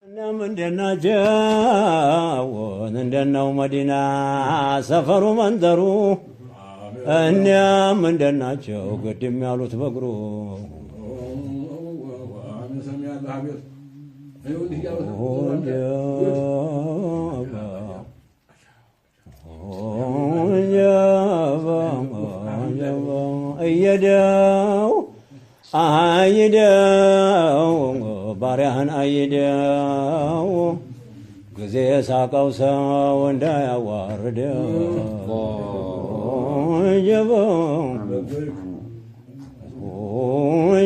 ምንድናቸው? እንደነው መዲና ሰፈሩ መንደሩ እኒያም ምንድናቸው? ግድም ያሉት በእግሩ እየደው አይደው ባሪያህን አይደው ጊዜ የሳቀው ሰው እንዳያዋርደው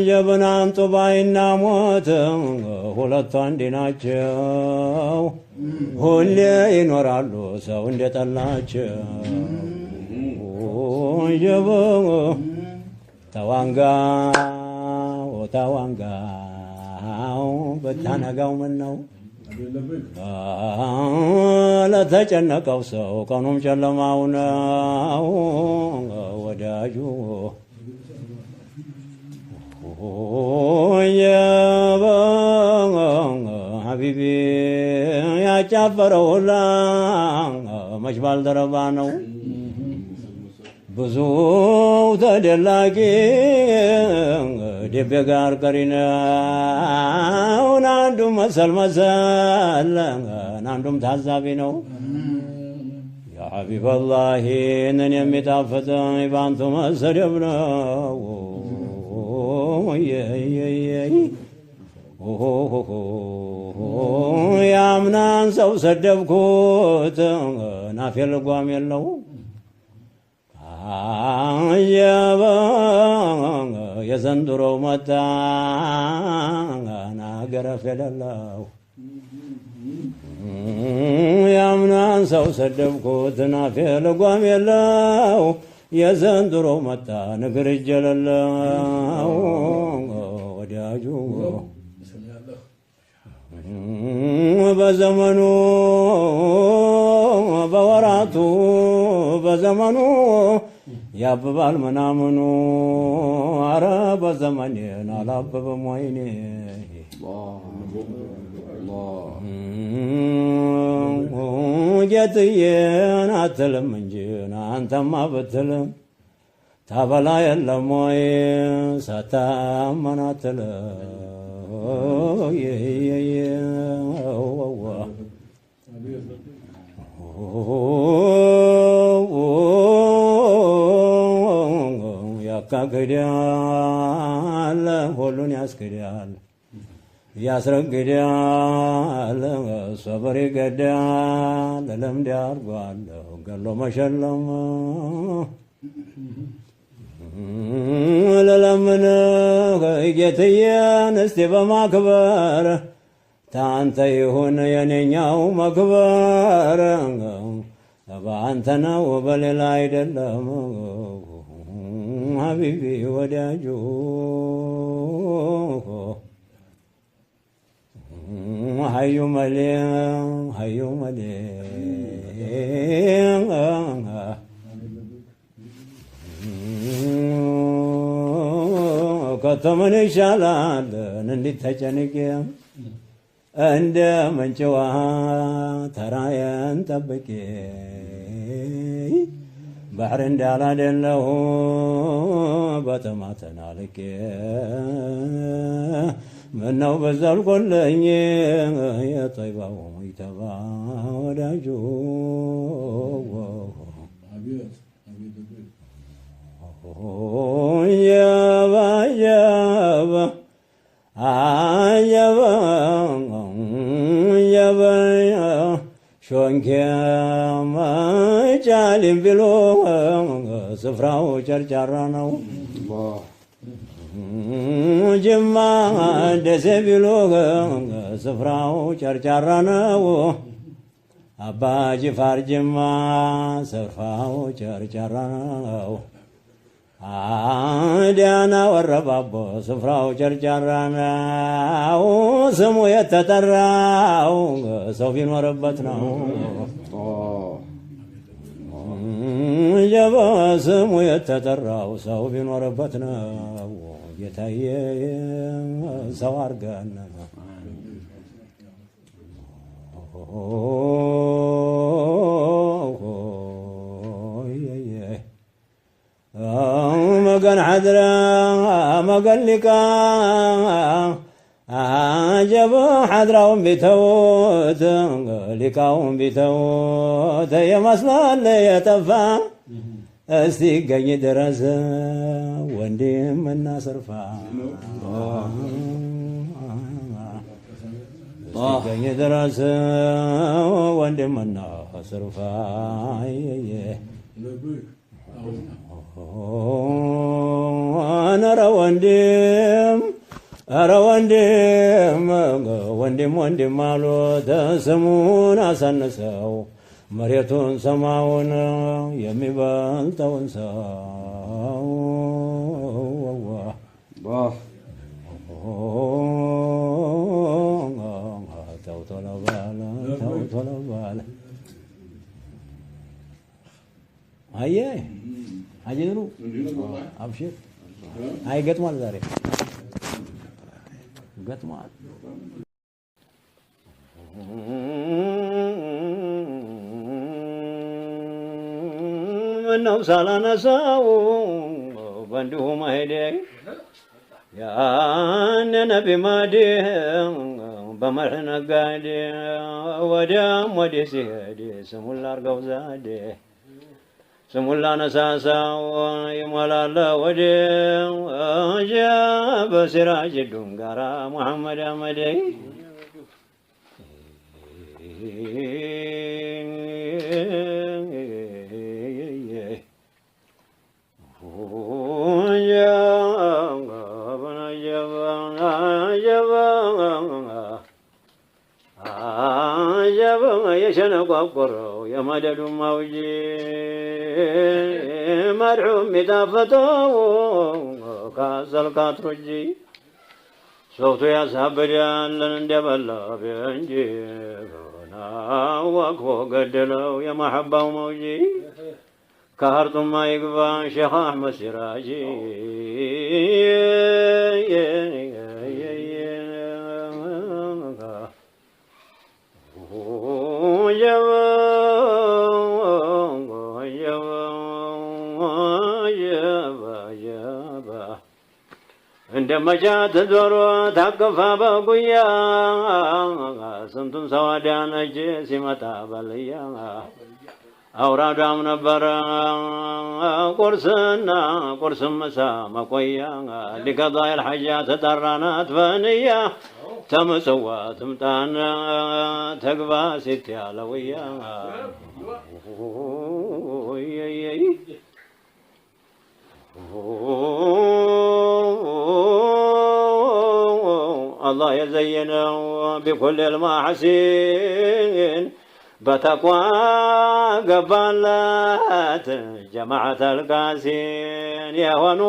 ጀብናን ጡባይና ሞት ሁለቱ አንድ ናቸው። ሁሌ ይኖራሉ ሰው እንደጠላቸው። ጀብ ተዋንጋው ተዋንጋው ብታነጋው ምን ነው ለተጨነቀው ሰው ቀኑም ጨለማው ነው ወዳጁ። ሀቢቢ ያጫፈረው ሁላ መች ባልደረባ ነው። ብዙ ተደላቂ ደቤ ጋር ቀሪ ነው። አንዱም መሰል መሰል አንዱም ታዛቢ ነው። የሐቢበላሂ ንን የሚጣፍጥ ባንቱ መሰደብ ነው። ያምናን ሰው ሰደብኩት ናፌ ልጓም የለው። አየበ የዘንድሮው መጣ ናገረፍ የሌለው። ያምናን ሰው ሰደብኩት ናፌ ልጓም የለው። የዘንድሮው መጣ ንግር እጅ የሌለው ወዳጁ። በዘመኑ በወራቱ በዘመኑ ያብባል ምናምኑ። አረ በዘመኔን አላበበም ወይኔ። ጌጥዬን አትልም እንጂ አንተማ ብትልም ታበላ የለም ወይ ሳታመን አትልም። ያካክዳል ሁሉን ያስክዳል ያስረግዳል ሰብር ይገዳል ልምድ ያርጓል ገሎ መሸለም። ልለምን ጌትዬን እስቲ በማክበር ታንተ ይሁን የኔኛው መክበር በአንተ ነው በሌላ አይደለም። ሀቢቢ ወዳጁ ሀዩ መሌ ሀዩ መሌ ከተምን ይሻላል እንዲት ተጨንቄ እንደ ምንጭ ውሃ ተራዬን ጠብቄ ባህር እንዳላደለሁ በጥማት ተናልቄ ምነው በዛልቆለኝ የጠይባው ይተባ ወዳጁ። የባ የባ አየባ የባ ሾንኬ መጫሊም ቢሎ ስፍራው ጨርጫራ ነው። ጅማ ደሴ ቢሎ ስፍራው ጨርጫራ ነው። አባ ጅፋር ጅማ ስፍራው ጨርጫራ ነው። አዲያና ወረባቦ ስፍራው ጨርጫራ ነው። ስሙ የተጠራው ሰው ቢኖርበት ነው። ጀባ ስሙ የተጠራው ሰው ቢኖርበት ነው። ጌታዬ ሰው አርገን። መገን ሐድራ መገን ሊቃ አጀብ ሐድራውን ቢተውት ሊቃውን ቢተውት የመስላል የጠፋ እስቲገኝ ድረስ ወንድምና ስርፋ እስቲገኝ ድረስ ወንድምና ስርፋ። ኧረ ወንድም ኧረ ወንድም ወንድም ወንድም አሉት ስሙን አሳንሰው መሬቱን ሰማውን የሚበልጠውን ሰው። ተው ቶሎ በል ተው ቶሎ በል። አየህ ሀጂ ኑሩ አብሽር። አይ ገጥሟል፣ ዛሬ ገጥሟል። ምነው ሳላነሳው በእንዲሁ መሄዴ ያን ነቢ ማዲ በመርህ ነጋዴ ወዲያም ወዲህ ሲሄድ ስሙን ላርገው ዛዴ ስሙን ላነሳሳው ይሞላል ወዴ በሲራጅ ዱን ጋራ ሙሐመድ አመዴ። የሸነቋቆረው የመደዱ ማውጂ መድሑ የሚጣፍጠው ካዘል ካትሩጂ ሶፍቱ ያሳብዳልን እንደበላ እንጂ ወቅፎ ገደለው የመሐባው መውጂ ከሀርጡማ ይግባ ሼኽ አሕመድ ሲራጂ። እንደ መጫት ዶሮ ታቅፋ በጉያ ስንቱን ሰው አዳነች ሲመጣ በልያ። አውራዷም ነበረ ቁርስና ቁርስም ምሳ መቆያ ሊቀዳ ልሐጃ ተጠራናት በንያ ተምጽዋ ትምጣን ተግባ ሴት ያለውያ። አላህ የዘየነው ቢኩል ልማሐሲን በተቋ ገባላት ጀማዓት አልቃሲን የሆኑ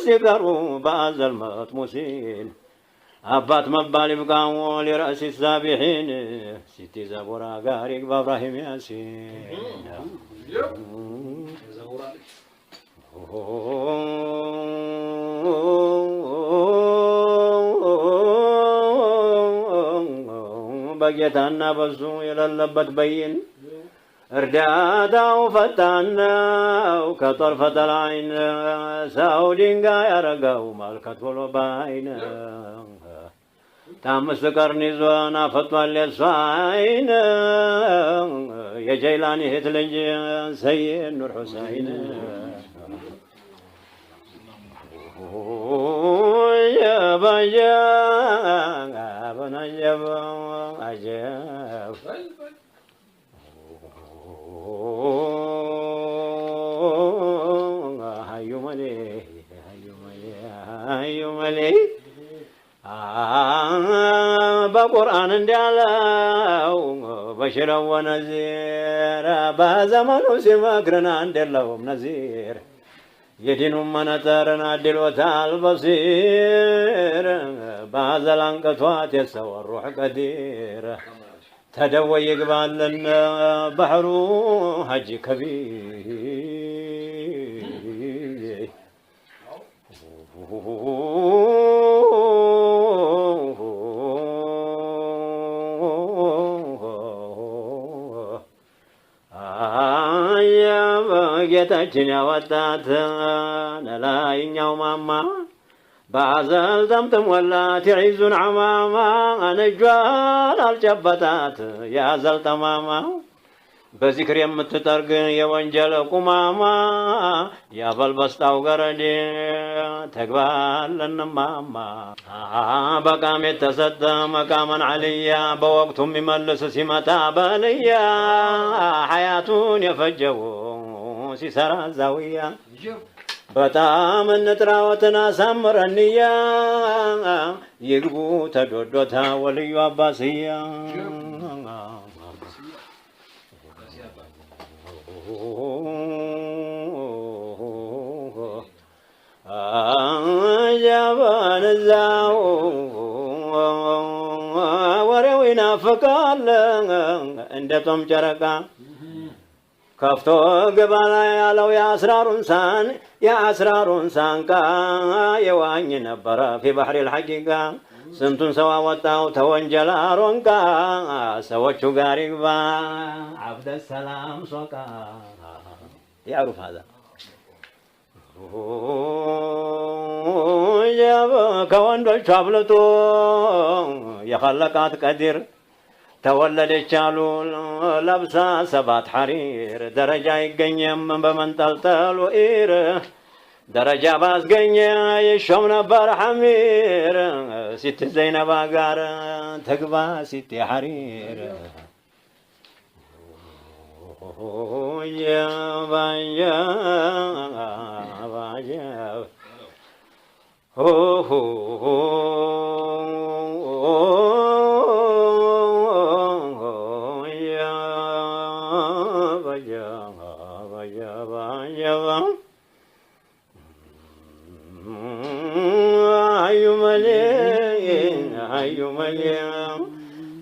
ሲቀሩ በአዘል መጥሙሲን አባት መባል ይብቃው ሊረእሲ ሳቢሒን ሲቲ ዘቡራ ጋር ይግባ እብራሂም ያሲን። በጌታና በሱ የሌለበት በይን እርዳታው ፈጣን ነው ከጦርፈተል አይን ሰው ድንጋይ ያረገው መልከት ብሎ በአይን ታምስት ቀርን ይዞ ናፈጧል የሷ አይን የጀይላኒ እህት ልጅ ሰይድ ኑር ሁሰይን። አጀብ አጀብ ሀዩ መሌ ሀዩ መሌ ሀዩ መሌ በቁርአን እንዳለው በሽረው ወነዚር በዘመኑ ሲመክርን አንድ የለውም ነዚር የዲኑን መነጠርን አድሎታል በሲር ባዘል አንቅቷት የሰው ሩሕ ቀዲር ተደወይ ይግባልን ባህሩ ሀጂ ከቢር። ጌታችን ያወጣት ለላይኛው ማማ ባዘል ጠምጥሞላት የዒዙን ዐማማ እጇን አልጨበጣት ያዘል ጠማማ በዚክር የምትጠርግ የወንጀል ቁማማ ያበልበስጣው ገረዴ ተግባለንማማ በቃም የተሰጠ መቃመን ዐልያ በወቅቱ የሚመልስ ሲመጣ በልያ ሐያቱን የፈጀው ሲሰራ ዛውያ በጣም እንጥራወትን አሳምረንያ ይግቡ ተዶዶታ ወልዩ አባስያ ጀበንዛው ወሬው ይናፍቃል እንደ ጦም ጨረቃ ከፍቶ ግባ ላይ ያለው የአስራሩን ሳንቃ የዋኝ ነበረ ፊ ባህሪ ልሐቂቃ ስንቱን ሰው አወጣው ተወንጀል አሮንቃ ሰዎቹ ጋር ይግባ ዓብደሰላም ሶቃ ያዕሩፍ ሀዛ ከወንዶቹ አብልጦ የኸለቃት ቀዲር ተወለደች አሉ ለብሳ 7 ሐሪር ደረጃ አይገኝም በመንጠልጠሉ ኢር ደረጃ ባስገኘ ይሾም ነበር ሐሚር ሲት ዘይነባ ጋር ተግባ ሲት ሐሪር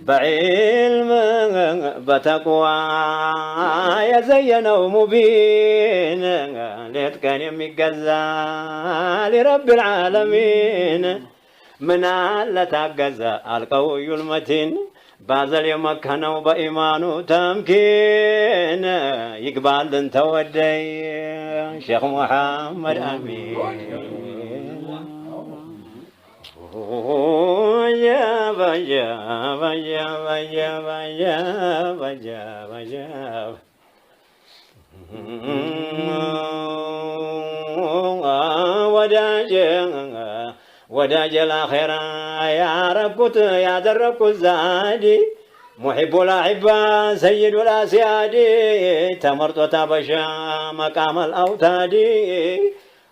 بعلم بتقوى يزينه مبين ليت كان يميገዛ لرب العالمين من አለ ታገዘ القوي المتين ባዘል የመከነው በኢማኑ ተምኪን ይግባልን ተወደይ ሼኽ ሙሐመድ አሚን ወዳጄ ለአኼራ ያረኩት ያደረኩት ዛዲ ሙሒቡ ላሒባ ሰይዱ ላስያዲ ተመርጦ ታበሻ መቃመል አውታዲ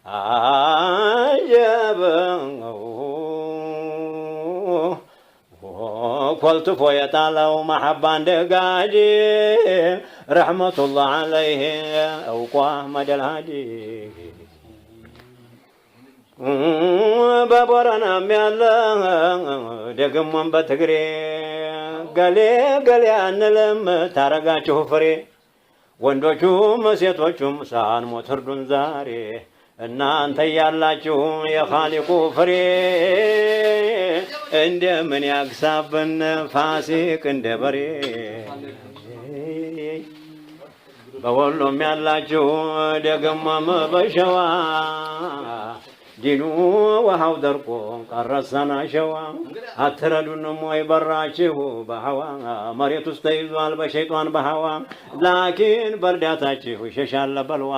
አጀብ ኮልትፎ የጣለው መሐባ እንደጋዲ ረሕመቱላህ ዐለይህ እውቁ አሕመድ አልሃዲ በቦረናም ያለ ደግሞም በትግሬ ገሌ ገሌ አንልም ታረጋችሁ ፍሬ ወንዶቹም ሴቶቹም ሳንሞት እርዱን ዛሬ እናንተ ያላችሁ የኻሊቁ ፍሬ እንደምን ያግሳብን ፋሲቅ እንደ በሬ በወሎም ያላችሁ ደግሞም በሸዋ ዲኑ ውሃው ደርቆ ቀረሰና ሸዋ አትረዱንም ወይ በራችሁ በሐዋ መሬት ውስጥ ተይዟል በሸይጧን በሐዋ ላኪን በእርዳታችሁ ይሸሻል በልዋ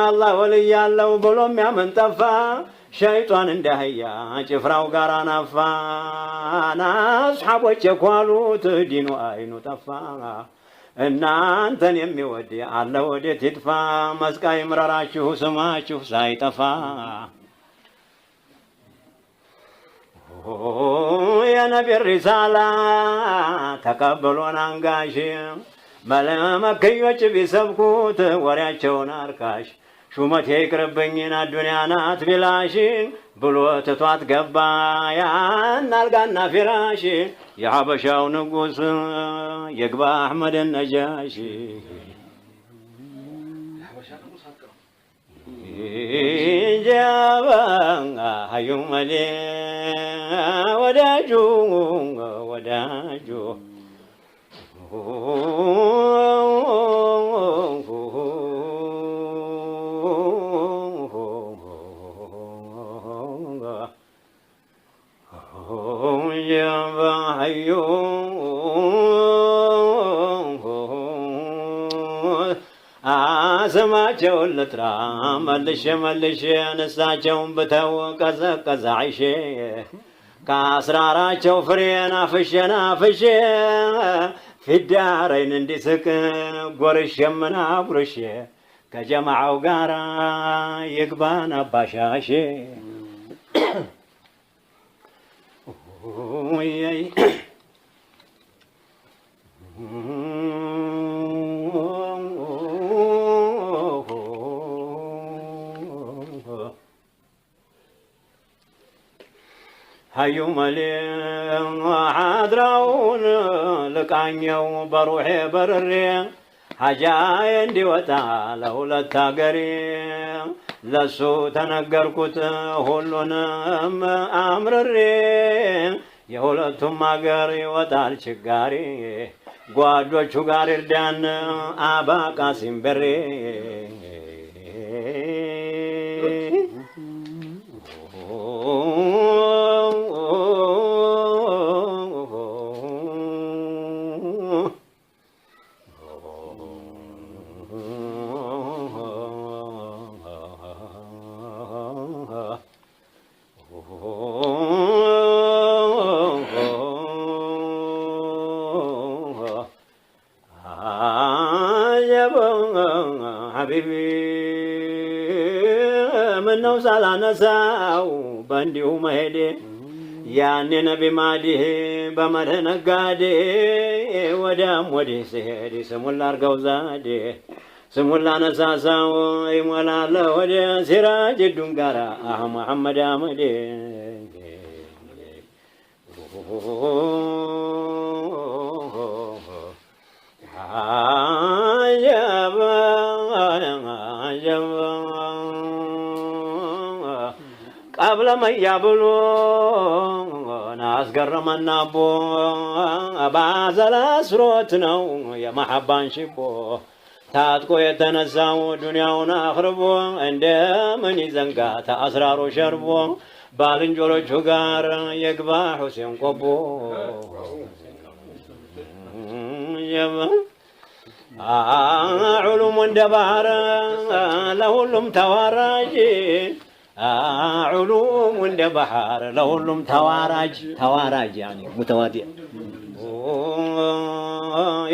አላህ ወልይ ያለው ብሎ የሚያምን ጠፋ ሸይጧን እንደ አህያ ጭፍራው ጋር ናፋ አስሓቦች የኳሉት ዲኑ አይኑ ጠፋ እናንተን የሚወድ አለ ወዴት ይጥፋ መስቃ ይምረራችሁ ስማችሁ ሳይጠፋ የነቢ ሪሳላ ተቀብሎን አንጋሽ መለመክዮች ቢሰብኩት ወሬያቸውን አርካሽ ሹመቴ ይቅርብኝን አዱንያ ናት ቢላሽ ብሎ ትቷት ገባ ያን አልጋና ፊራሽ የሐበሻው ንጉሥ የግባ አሕመድ ነጃሺ ጀባ ሀዩመሌ ወዳጁ ወዳጁ ስማቸውን ልጥራ መልሼ መልሼ ንሳቸውን ብተው ቀዘቀዘ አይሼ ከአስራራቸው ፍሬ ናፍሼ ናፍሼ ፊዳረይን እንዲስቅ ጎርሼ ምና ጉርሼ ከጀማዓው ጋራ ይግባን አባሻሼ። ሀዩ መሌ ሐድራውን ልቃኘው በሩሄ በርሬ ሀጃዬ እንዲወጣ ለሁለት አገሬ ለሱ ተነገርኩት ሁሉንም አምርሬ የሁለቱም አገር ይወጣል ችጋሬ ጓዶቹ ጋር ይርዳን አባ ቃሲም በሬ። ሐቢቢ ምነው ሳላነሳው በእንዲሁ መሄዴ ያኔ ነቢ ማዲህ በመርህ ነጋዴ ወዲያም ወዲህ ሲሄድ ስሙን ላርገው ዛዴ ስሙን ላነሳሳው ይሞላል ወደ ሲራጅ ዱን ጋራ አህ መሐመድ አህመዴ። ቀብለ መያ ብሎ አስገረመና አቦ ባዘላ ስሮት ነው የመሐባን ሽቦ ታጥቆ የተነሳው ዱንያውን አኽርቦ እንደምን ይዘንጋ ተአስራሮ ሸርቦ ባልንጀሮቹ ጋር የግባ ሁሴን ቆቦ። ዑሉሙ እንደ ባህር ለሁሉም ተዋራጅ ዑሉሙ እንደ ባህር ለሁሉም ተዋራጅ ተዋራጅ ያኒ ሙተዋዲዕ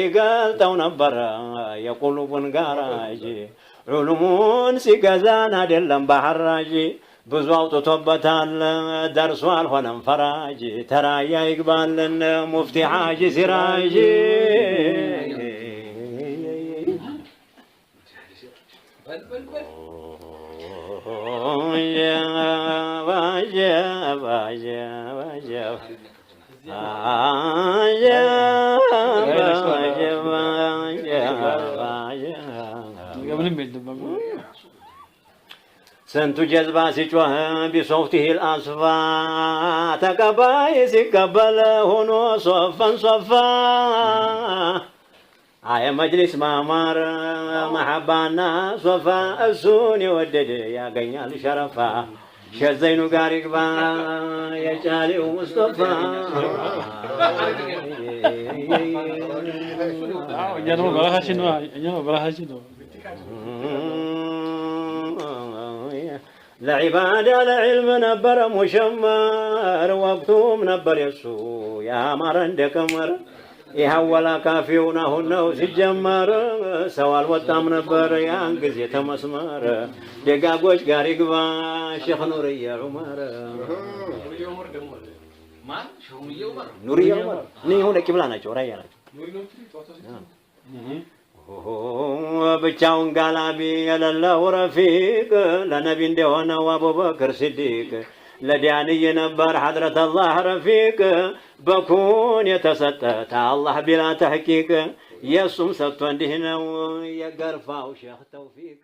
ይገልጠው ነበረ የቁሉቡን ጋራጅ ዑሉሙን ሲገዛን አይደለም ባህራጅ ብዙ አውጥቶበታል ደርሶ አልሆነም ፈራጅ ተራያ ይግባልን ሙፍቲ ሐጂ ሲራጅ። ምንም የለም። ስንቱ ጀዝባ ሲጮህ ቢሶፍቲህ አስፋ ተቀባይ ሲቀበል ሆኖ ሶፈን ሶፋ አየ መጅሊስ ማማር መሐባና ሶፋ እሱን የወደደ ያገኛል ሸረፋ ሸዘይኑ ጋር ይግባ የጫሌው ሙስጠፋ። እኛ ደግሞ በራሳችን ነው። እኛ ደግሞ በራሳችን ነው። ለዒባዳ ለዕልም ነበረ ሙሸመር ወቅቱም ነበር የሱ ያማረ እንደ ቀመር ይሐወላ ካፊውን አሁን ነው ሲጀመር ሰው አልወጣም ነበር ያን ጊዜ ተመስመር ደጋጎች ጋር ይግባ ሼኽ ኑርዬ ዑመር። ኑርዬ ዑመር እኒህ ሁነ ቂብላ ናቸው፣ ራያ ናቸው። ብቻውን ጋላቢ የሌለው ረፊቅ ለነቢ እንደሆነው አቡበክር ሲዲቅ ለዲያንይ ነበር ሐድረት አላህ ረፊቅ በኩን የተሰጠ ተአላህ ቢላ ተሕቂቅ የእሱም ሰጥቶ እንዲህ ነው የገርፋው ሼኽ ተውፊቅ።